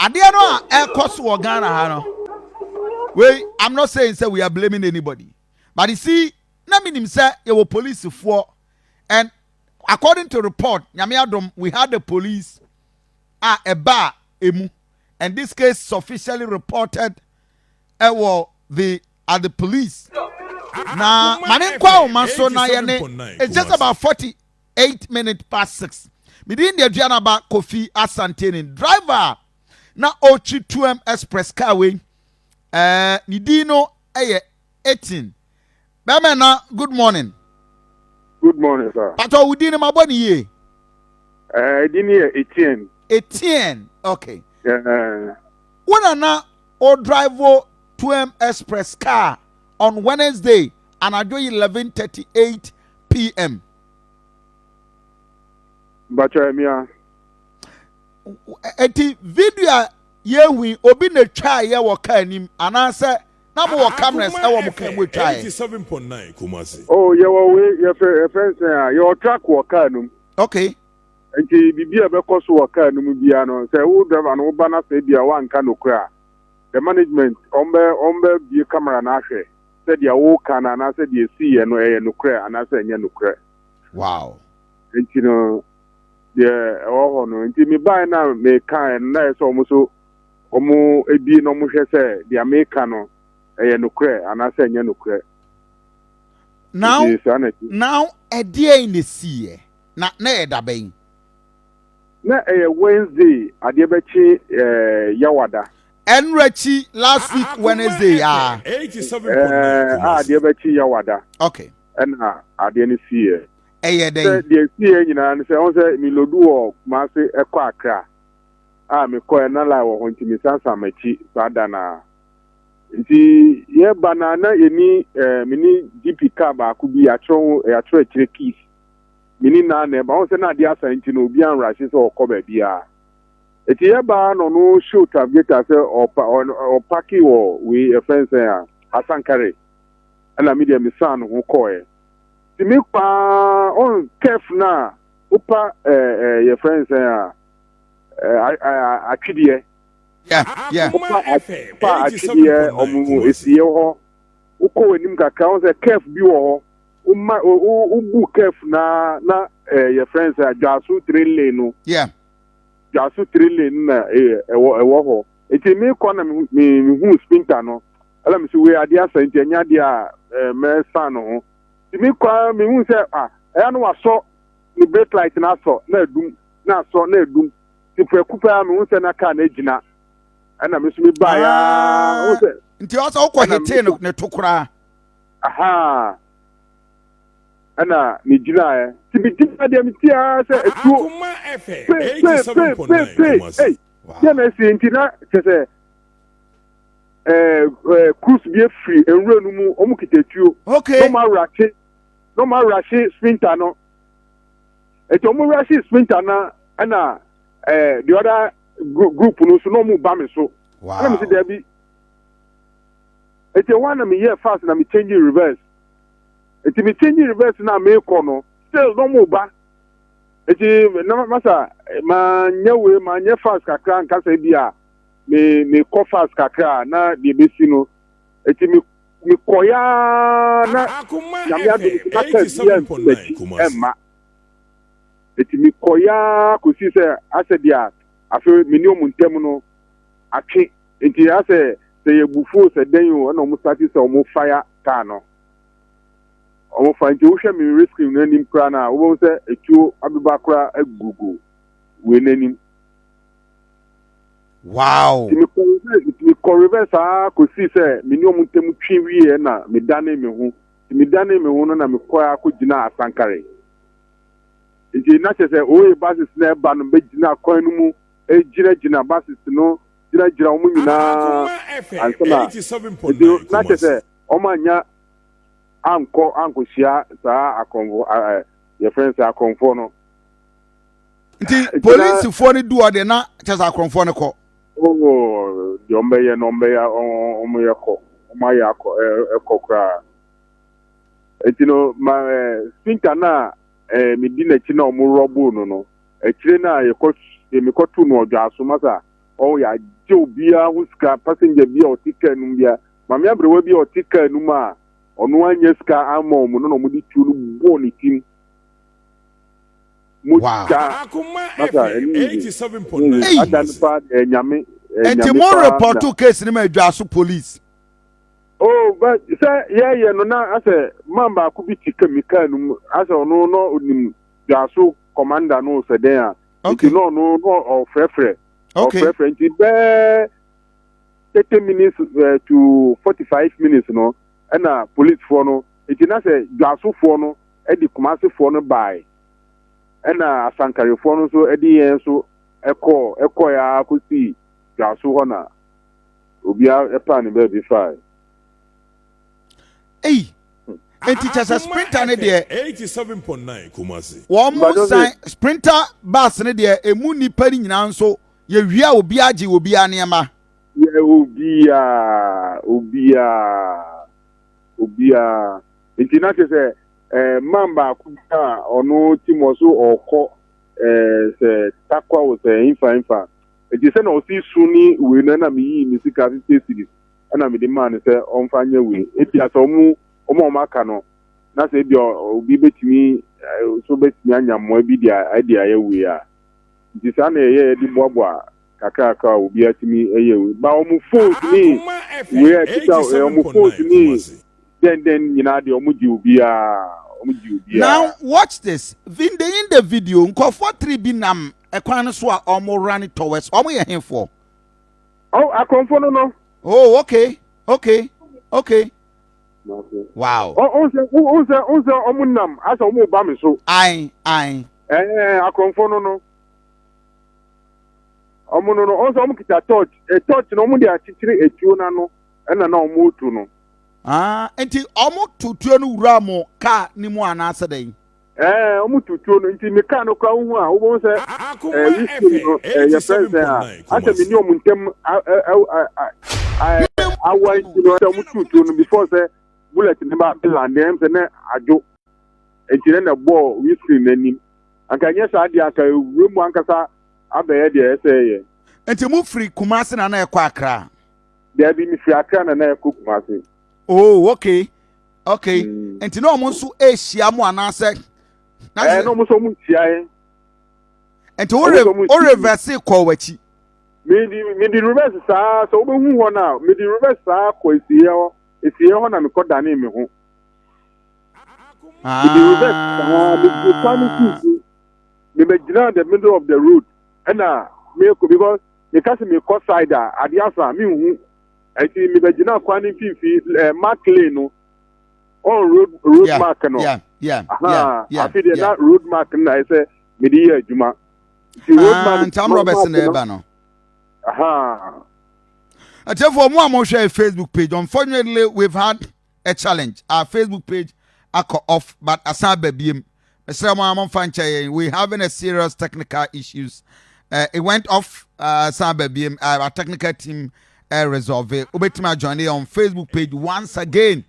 Adeɛ no a ɛkɔ so wɔ Ghana ha no, wei I'm not saying sɛ we are blaming anybody, but you see, na menim sɛ yɛwɔ polisifoɔ, and according to report, Nyame adom, we had the police a ɛbaa emu, and this case is officially reported ɛwɔ the at the police. Na mane nkɔ ahoma so na yɛne, it's just about 6:48. Medin de Aduanaba Kofi Asantene, driver na ɔtwi 2M Express car wei, ne din no ɛyɛ 18 bɛrima na. Good morning. Good morning, sir. Patɔ, wo din no mabɔ ne yie? Din yɛ Etienne. Etienne, okay. Wo na o drive 2M Express car on Wednesday anadwo 11:38 p.m.? Bacha Emia. Eti video a yɛhui, obi na twa yɛ wɔ car anim anaasɛ na mo wɔ cameras ɛwɔ mo car mu atwa yɛ? 87.9 Kumasi. Oh, yɛwɔ wei, yɛfrɛ nsɛn a yɛwɔ track wɔ car no mu. Nti biribi a ɛbɛkɔ so wɔ car no mu biara no, sɛ wo driver no woba na sɛ bi a woanka nokorɛ a, the management ɔmbɛ bie camera no ahwɛ sɛdeɛ woka no anaasɛ deɛ esiiɛ no ɛyɛ nokorɛ anaasɛ ɛnyɛ nokorɛ. Nti no deɛ ɛwɔ hɔ no, nti mebaeɛ na mekaeɛ no, na ɛyɛ sɛ ɔmo so ɔmo ebie na ɔmo hwɛ sɛ deɛ meka no ɛyɛ nokorɛ anaasɛ ɛnyɛ nokorɛ. Now Nti saa na ɛte. Now ɛdeɛn na esiiɛ na ɛyɛ dabɛn? Na ɛyɛ Wednesday adeɛ bɛkye Yawada. Ɛnura akyi, last week Wednesday ah. 87.9 A Kumasi. Adeɛ bɛkye Yawada ɛna adeɛ no siiɛ. Ɛyɛ Sɛ dɛn? Deɛ siiɛ nyinaa no sɛ ɔn sɛ meload wɔ Kumase ɛkɔ Akra a, mekɔɛ na line wɔ hɔ, nti mesansan m'akyi saa da naa. Nti yɛba na yɛni meni GP car baako bi yɛatwerɛ ho, yɛatwerɛ akyerɛ keys meni naa na ɛba. Ɔn sɛ na adeɛ asa nti no obi anrahye sɛ ɔkɔ baabiara. Eti yɛba na ɔno show trafficator sɛ ɔpa ɔpark wɔ wei ɛfɛn sɛn a Asankare, ɛna mi deɛ mesan ne ho kɔɛ. Nti mi paa ɔn curve na wopa ɛɛ ɛɛ yɛfrɛ nsɛn a ɛɛ atwedeɛ. Wopa pa atwedeɛ ɔmo esie hɔ, wokɔ w'anim kakra, wɔn sɛ curve bi wɔ hɔ, woma wo wobu curve na yɛfrɛ nsɛn a Dwaso train lane no. Dwaso train lane na ɛwɔ hɔ. Nti mi kɔ na mi hu sprinter no, ɛna mi sɛ wei adeɛ asa nti ɛnyɛ adeɛ a mɛsan no ho. Nti mi kɔ a, mi hu sɛ a ɛyɛ no wasɔ ne brake light na asɔ na edum na asɔ na edum. Nti prɛko pɛ a, mi hu sɛ na car na egyina, ɛna mi nso mi ba yaa hu sɛ Nti ɔsɛ wokɔ Ɛna hetee no ne to koraa? Aha, ɛna mi gyina yɛ, nti mi gyina deɛ mi ti ara sɛ etuo Akoma FM pe pe pe pe 87.9 pe. Kumasi. Ei, deɛ na esi nti na kyerɛ sɛ ɛɛ ɛɛ crews bi efiri nwura no mu, wɔn kita tuo na wɔn awurahye na wɔn awurahye sprinter no. Eti wɔn awurahye sprinter na ɛna the other group no so na wɔn ba mi so. Ɛna mi si dɛbi. Eti ɛhɔ na mi yɛ fast na mi change reverse. Eti mi change reverse na mi kɔ no, still na wɔn ba. Eti na masa maa nyɛ wei, maa nyɛ fast kakra nkasa bi a me kɔ fast kakra na deɛ besi no. Eti mi kɔ yaa na Akoma Nyame adom FM na kaa bi a nsi 87.9 m'akyi Kumasi. ɛmma. Eti mi kɔ yaa kɔsi sɛ asɛ deɛ a afei me ne ɔmo ntɛm no atwe. Nti asɛ sɛ yɛ bufuo sɛ dɛn o, ɛna ɔmo start sɛ ɔmo fire car no, ɔmo fa. Nti wohwɛ mi windscreen no anim koraa na wobɛhu sɛ etuo abeba koraa agugu wei n'anim. Nti mekɔ reverse, nti mekɔ reverse saa kɔsi sɛ me ne ɔmo ntam twe wie na medane me ho. Nti medane me ho no na mekɔ akɔgyina Asankare. Nti na kyerɛ sɛ oye buses na ɛba no bɛgyina kwan no mu, egyinagyina buses no, gyinagyina wɔn nyinaa Akoma FM ansa na nti 87.9 na kyerɛ Kumasi. sɛ ɔmo anya ankɔ ankɔhyia saa akɔnfo yɛfrɛ no sɛ akɔnfoɔ no. Nti Nti na polisifoɔ no du hɔ deɛ, na kyerɛ sɛ akorɔmfoɔ no kɔ. Oh, deɛ ɔmo bɛyɛ no, ɔmo bɛyɛ, ɔmo yɛ kɔ, ɔmo ayɛ akɔ ɛkɔ koraa. Eti no ma sprinter na mi di n'akyi na ɔmo rɔbo no, akyire na yɛkɔ mekɔto no Ɔdwa so masa. Ɔwɔ yɛagye obiara ho sika, passenger bi a ɔte kaa no mu biara, maame aberewa bi a ɔte kaa no mu a ɔno annya sika amma wɔn no na wɔde tuo no bɔɔ ne tirim. Wow. Mogya masa ɛne yiye. Ei. Ada no paa deɛ nyame Nti nyame mo paa na. repɔto case no ma Adwaso police. Oh, but sɛ yɛyɛ no na asɛ man baako bi te ka mi kaa no mu asɛ ɔno na onim Dwaso commander no sɛ dɛn a nti Okay. na ɔno na ɔfrɛfrɛ Okay. ɔfrɛfrɛ nti bɛɛ 30 minutes to 45 minutes no ɛna policefoɔ no nti na sɛ Dwasofoɔ no ɛde Kumasefoɔ no bae ɛna Asankarefoɔ no nso ɛde yɛn nso ɛkɔɔ ɛkɔɔ ya akɔsii Dwaso hɔ na obiara ɛpaa ne baabi fae. Ei. Nti kyɛ sɛ Akoma sprinter no FM deɛ 87.9 Kumasi. wɔn mo Mbadwo san se sprinter bus no deɛ emu nnipa no nyinaa nso yɛwia obiara gye obiara nneɛma. Yɛ obiara obiara obiara nti na kyerɛ sɛ man baako bi a ɔno ti mu ɔso ɔkɔ sɛ Takwa o sɛ nfa nfa nti sɛ na ɔsi su ne wei no ɛna meyii me sika 50 cedis ɛna mede maa no sɛ ɔmfa nyɛ wei ebia sɛ ɔmo a ɔmo aka no na sɛ ebia obi betumi so betumi anya mmoa bi de de ayɛ wei a nti saa na yɛyɛ yɛde boaboa kakrakra a obiara tumi yɛ wei ba ɔmo phones ne Akoma wei FM a ɛkita ɔmo phones 87.9 ne Kumasi. dɛndɛn nyinaa deɛ ɔmo gye obiara ɔmo gye Now obiara. watch this. In the video, nkurɔfoɔ three bi nam ɛkwan no so a wɔn run towards. Wɔn yɛ henfoɔ? Ɔ akɔnfo no. Oh, okay. Wow. Ɔ ɔn sɛ ɔmo nam asɛ ɔmo ba mi so. Ayi ayi. Akɔnfo no ɔmo no ɔn sɛ ɔmo kita torch torch na ɔmo de akyekyere etuo n'ano ɛna na ɔmo tu no. Ah, nti wɔn to tuo no wura mo kaa ne mu anaasɛ dɛn? Ɔmo tu tuo no nti mi kaa no kora wohu a wobɛhu sɛ Akoma windscreen no FM yɛfrɛ sɛ a 87.9 asɛ mi Kumasi. ni ɔmo ntɛm a ɛ ɛ ɛ ɛ awa nti no sɛ ɔmo tu tuo no before sɛ bullet ne ba land ɛm sɛ ne adwo nti ne na bɔɔ windscreen n'anim anka nyɛ saa deɛ anka ewura mu ankasa abɛyɛ deɛ ɛsɛ yɛ. Nti mo firi Kumasi na na ɛkɔ Accra? Dɛbi, mi firi Accra na na ɛkɔ Kumasi. Oh, okay. Nti na wɔn nso ehyia mo anaasɛ? Na Na ɔmo nso ɔmo nhyia yɛ. Nti wo ɔmo re nso ɔmo wo nhyia. reverse kɔ w'akyi? Mi di reverse saa sɛ wobɛhu hɔ no a mi di reverse saa kɔ esie hɔ esie hɔ na mi kɔ dane mi ho. Mi di reverse saa mi di kwan no mfimfini mi bɛ gyina the middle of the road ɛna mi kɔ because mi ka sɛ mi kɔ side a adeɛ asa mi nhu ɛti mi bɛ gyina kwan no mfimfini mark lane no on road mark no. Afi deɛ na road mark no na ayɛ sɛ mi de yɛ adwuma nti road mark Nti am roberts na ɛba no. Atiefoɔ mu a mohwɛ Facebook page, unfortunately we've had a challenge. Our Facebook page akɔ off but asan aba biem. Mesrɛ mo a momfa nkyɛ yɛn, we having a serious technical issues. It went off, san aba biem. Our technical team resolve it. Wobɛtumi ajoin yɛn on Facebook page once again.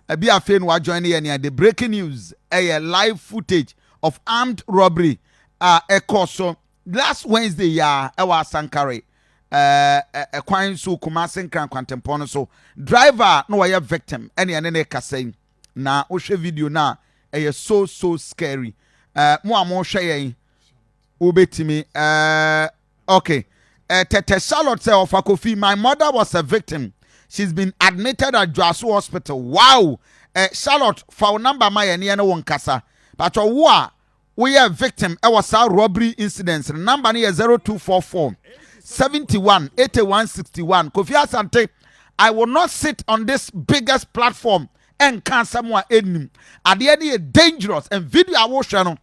Ebi afei no wajoin yɛn nea the breaking news ɛyɛ live footage of armed robbery a ɛkɔ so last Wednesday ya ɛwɔ Asankare ɛkwan so, Kumase Nkran kwantempɔn no so. Driver na wɔyɛ victim ɛne ɛne ne kasa yi na wohwɛ video no a ɛyɛ so so scary. Mo a mohwɛ yɛn wobɛtumi okay, Tete Charlotte sɛ ɔfa Kofi, my mother was a victim, she's been admitted at Dwaso Hospital. Wow. Charlotte, fa wo number ma yɛn ne yɛn ne wo nkasa. Patro wo a woyɛ victim ɛwɔ saa robbery incidents no, number no yɛ 0244 71 81 61. Kofi Asante, I will not sit on this biggest platform ɛnka asɛm a ɛnim adeɛ no yɛ dangerous and video a wohwɛ no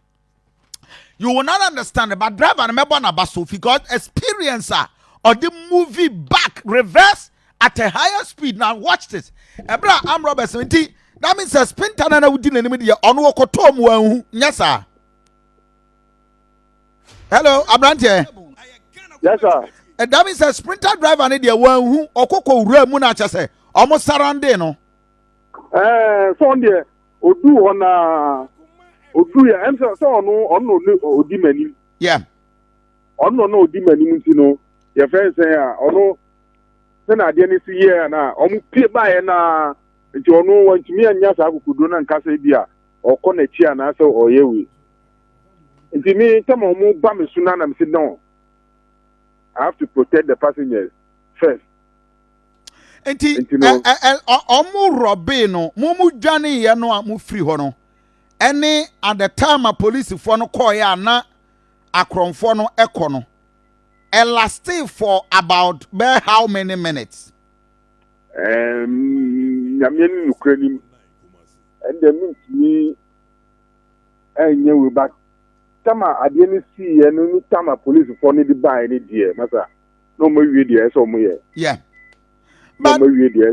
you will not understand it, but driver no mɛbɔ n'aba so because experience a ɔde movie back reverse at a higher speed. Now watch this. Ɛbrɛ a armed robbers nti that means sɛ sprinter na na wodi n'anim deɛ ɔno wɔkɔtɔɔ mu anhu nyɛ saa. Hello, aberanteɛ. Yes, sir. That means sɛ sprinter driver ne deɛ wɔanhu ɔkɔkɔ wura mu na akyɛ sɛ ɔmo sarande no. Sɛ ɔno deɛ odu hɔ na odu yɛ ɛm sɛ ɔno ɔno na odi m'anim. Ɔno na odi m'anim nti no. Yɛfrɛ no sɛn a ɔno sɛ na adeɛ no si yɛɛ na ɔmo pie baeɛ na nti ɔno wantumi annya saa akokoduro no anka sɛ bi a ɔkɔ n'akyi anaasɛ ɔyɛ wei. Nti me tɛm a ɔmo ba me so na na me si no I have to protect the passengers first. Nti ɔmo rɔbee no mo mo dwaneeɛ no a mo firi hɔ no ɛne at the time a polisifoɔ no kɔɔeɛ a na akorɔmfoɔ no ɛkɔ no ɛlastee for about bɛɛ how many minutes? Um, nyame ne nokorɛ nim ɛndeɛ mentumi ɛnyɛ wei ba tama adeɛ no siiɛ no ne tama polisifoɔ no de baeɛ no deɛ masa na ɔmo awie deɛ ɛsɛ ɔmo yɛ. Yeah. But video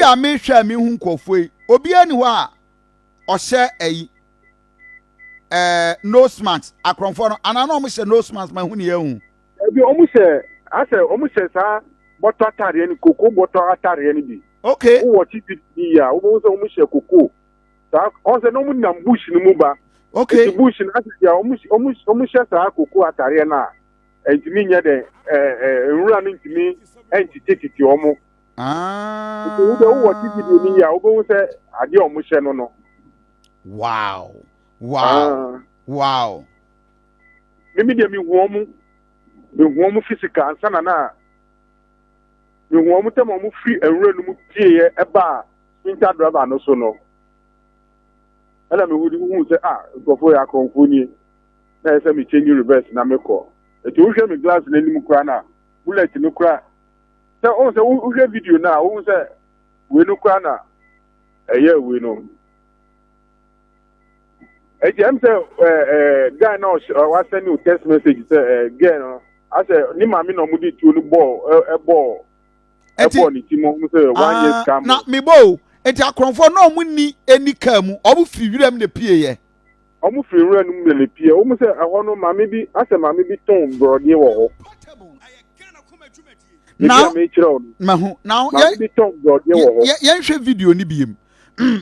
a mehwɛ a mehu nkurɔfoɔ yi obiara ni hɔ a ɔhyɛ ayi ɛɛ nose mask akorɔmfoɔ no anaa na wɔn hyɛ nose mask ma ehu ne yɛn hu. Ebi wɔn hyɛ asɛ wɔn hyɛ saa bɔtɔ ataadeɛ no koko bɔtɔ ataadeɛ no bi. Okay. Wowɔ ti bi ni yia wobɛhu sɛ wɔn hyɛ koko saa wɔn sɛ na wɔn nam bush no mu ba. Okay. Eti bush no asɛ deɛ wɔn wɔn wɔn hyɛ saa koko ataadeɛ no a ntumi nyɛ dɛ ɛɛ ɛɛ nwura no ntumi ntitetete wɔn. Ah. Nti wo de wowɔ ti video ni yia wobɛhu sɛ adeɛ a wɔn hyɛ no no. Wow. Wow. Ah. Wow. Mimi deɛ mehu wɔn mehu wɔn physical ansa na na mehu wɔn tɛm a wɔn firi nwura no mu pieeɛ ɛbaa sprinter driver no so no ɛna mehu de hu sɛ ah nkurɔfoɔ yɛ akorɔmfoɔ nie na ɛsɛ sɛ me change reverse na mekɔ nti wohwɛ me glass n'anim koraa na bullet no koraa sɛ wohu sɛ wohwɛ video no a wohu sɛ wei no koraa na ɛyɛ wei no ɛti ɛm sɛ ɛɛ guy na ɔwasɛn ne text message sɛ ɛɛ girl no asɛ ne maame na ɔmo de tuo no bɔɔ ɛbɔɔ ɛbɔɔ ne ti mu ɔmo sɛ wanyɛ ah, sika mu. Na mebɔ o eti akorɔmfoɔ na ɔmo ni eni kaa mu ɔmo firi wiram na pie yɛ. Ɔmo firi nwura no mu na pie ɔmo sɛ ɛhɔ no maame bi asɛ maame bi tɔn borɔdeɛ wɔ hɔ. Now, mahu now maame bi tɔn borɔdeɛ wɔ hɔ. Yɛnhwɛ video ni biem.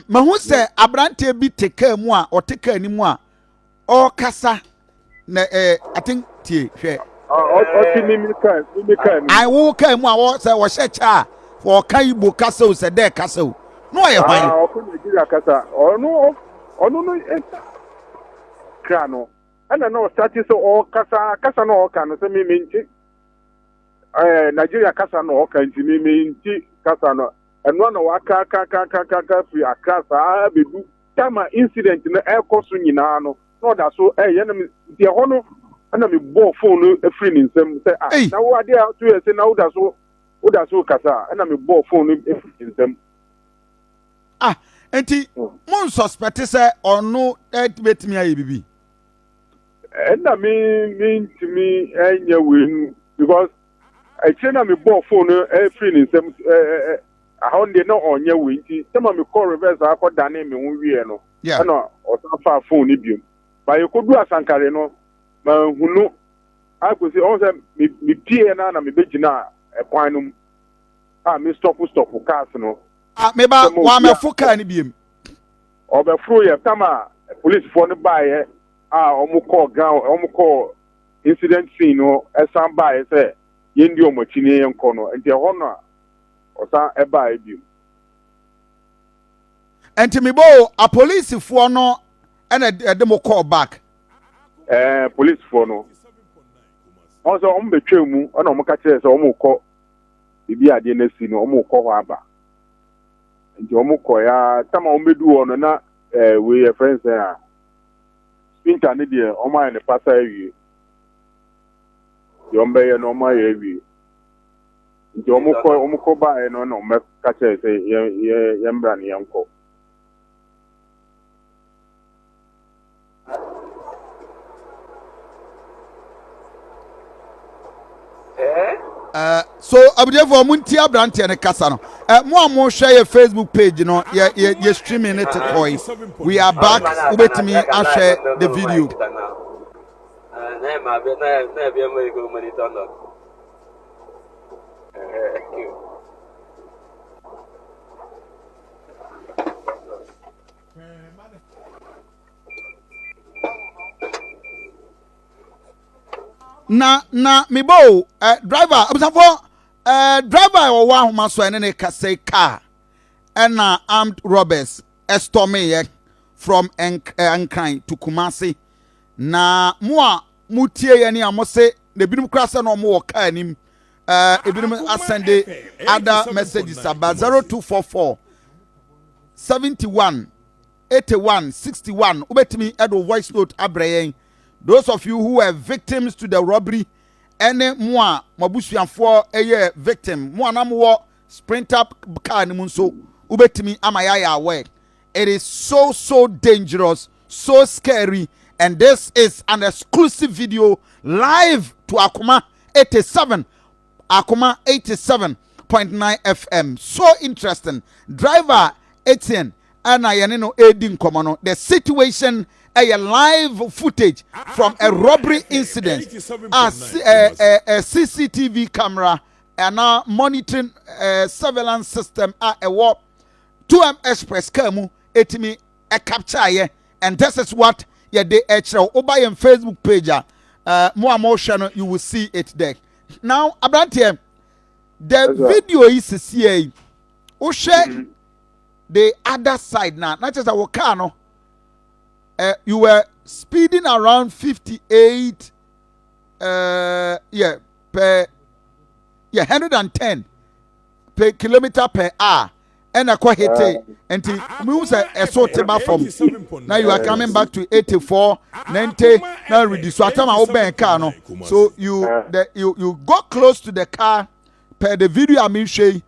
Mahu sɛ aberanteɛ bi te kaa mu a ɔte kaa ni mu a ɔrekasa na ɛɛ I think tie hwɛ. Ɔte mimi kaa mimi kaa mu. Ayi wo kaa mu a wɔ sɛ wɔhyɛ kyɛ a wɔka Igbo kasa o sɛ dɛ kasa o na ɔyɛ hwan. Ɔkɔ Nigeria kasa ɔno ɔno no kra no ɛna na ɔsate sɛ ɔkasa kasa na ɔka no sɛ mimi nti ɛɛ Nigeria kasa na ɔka nti mimi nti kasa no. Ɛno na waka ka ka ka ka ka firi Accra saa bɛdu time a incident no ɛrekɔ so nyinaa no na ɔda so ɛyɛ na nti ɛhɔ no ɛna mebɔɔ phone no firi ne nsam sɛ ah na wo adeɛ a to yɛ sɛ na woda so woda so kasa ɛna mebɔɔ phone no firi ne nsam. Ah nti mo nsuspect sɛ ɔno bɛtumi ayɛ bibi? Ɛna me mentumi ɛnyɛ wei no because akyire na mebɔɔ phone no firi ne nsam ahɔ no deɛ na ɔnyɛ wei nti sɛ ma mekɔ reverse akɔ dane me ho wieɛ no ɛna ɔsan faa phone no biom ba yɛkɔdu asankare no manhunu akɔsi ɔhu sɛ mepieɛ no na mebɛgyina ɛkwan no mu a me stop stop cars no. Ah, meba wamɛfo kaa no biem. Ɔbɛforo yɛ tam a polisifoɔ no baeɛ a wɔn kɔɔ ground wɔn kɔɔ incident scene no san baeɛ sɛ yɛndi wɔn akyi ne yɛnkɔ no nti ɛhɔ no a ɔsan baeɛ bio. Nti mebɔ o apolisifoɔ no ɛna ɛde mo kɔɔ back. Ɛɛ polisifoɔ no wɔn sɛ wɔn bɛtwa mu ɛna wɔn ka kyerɛ sɛ wɔn kɔ biribi adeɛ no asi no wɔn kɔ hɔ aba nti wɔn kɔ ya tam a wɔn bɛdu hɔ no na ɛɛ wei yɛ fɛn sɛn a. Spinter no deɛ wɔn ayɛ no pasa awie. Deɛ wɔn bɛyɛ no wɔn ayɛ awie. Nti wɔn kɔ wɔn kɔ baeɛ no na wɔn bɛka kyerɛ sɛ yɛn yɛn yɛn mbra no yɛn kɔ. Uh, so abudiefoɔ mo nti aberanteɛ no kasa no uh, mo a mohwɛ yɛ facebook page no yɛ yɛ yɛ streaming ne te kɔe we are back wobɛtumi ahwɛ the video. Na na mebɔ o eh, driver abusuafoɔ eh, driver a ɔwɔ ahoma so ɛne ne kasa yi car ɛna armed robbers ɛstɔmeyɛ from Nk eh, Nkran to Kumasi. Na mo a motie yɛ ne a mo se na ebinom kura sɛ na wɔn wɔ car anim eh, ebinom asɛnde other messages aba 0244 71 81 61 wobɛtumi ɛde wo voice note abrɛ yɛn. Those of you who were victims to the robbery, ɛne mo a mo abusuafoɔ ɛyɛ victim, mo a na mowɔ sprinter car no mu nso, wobɛtumi ama yɛayɛ aware. It is so so dangerous, so scary, and this is an exclusive video live to Akoma 87, Akoma 87.9 FM. So interesting. Driver Etienne ɛna yɛne no ɛredi nkɔmmɔ no. The situation ɛyɛ live footage from a robbery incident a CCTV camera anaa monitoring surveillance system a ɛwɔ 2M Express car mu ɛtumi ɛcapture yɛ, and this is what yɛde ɛkyerɛw. Woba yɛn Facebook page a, mo a mohwɛ no, you will see it there. Now, aberanteɛ, the Yes, sir. video yi sisi yi, wohwɛ the other side na kyerɛ sɛ wo car no, you were speeding around 58, yeah, per, yeah, 110 per kilometer per hour ɛna ɛkɔ hit. Nti mihu sɛ ɛso te ba fam na you are coming back to 84, 90 na reduce so atam a wobɛn car no. So you go close to the car. Per the video a mehwɛ yi,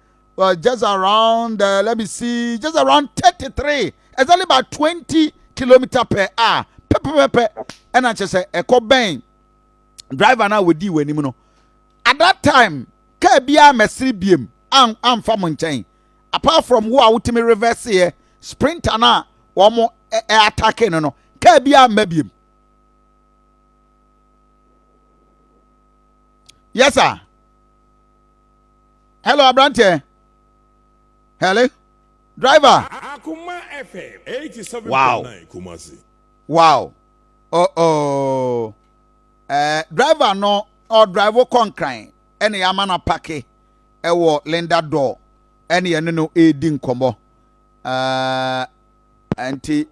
just around, let me see, just around 33, exactly about 20 kilometer per hour pɛpɛpɛpɛ ɛna kyerɛ sɛ ɛkɔ bɛn driver na wodi wɔ anim no. At that time, car biara mɛsiri biem amfa mo nkyɛn apart from wo a wotumi reverse yɛ sprinter na wɔn ɛ attack no, car biara mma biem. Yes sir. Hello, aberanteɛ. Hello, driver. Akuma FM 87.9 Kumasi. Wow, oh oh, driver no ɔdrive kɔ Nkran ɛna yɛama no park ɛwɔ Linda Door ɛne yɛne no ɛredi nkɔmmɔ. Nti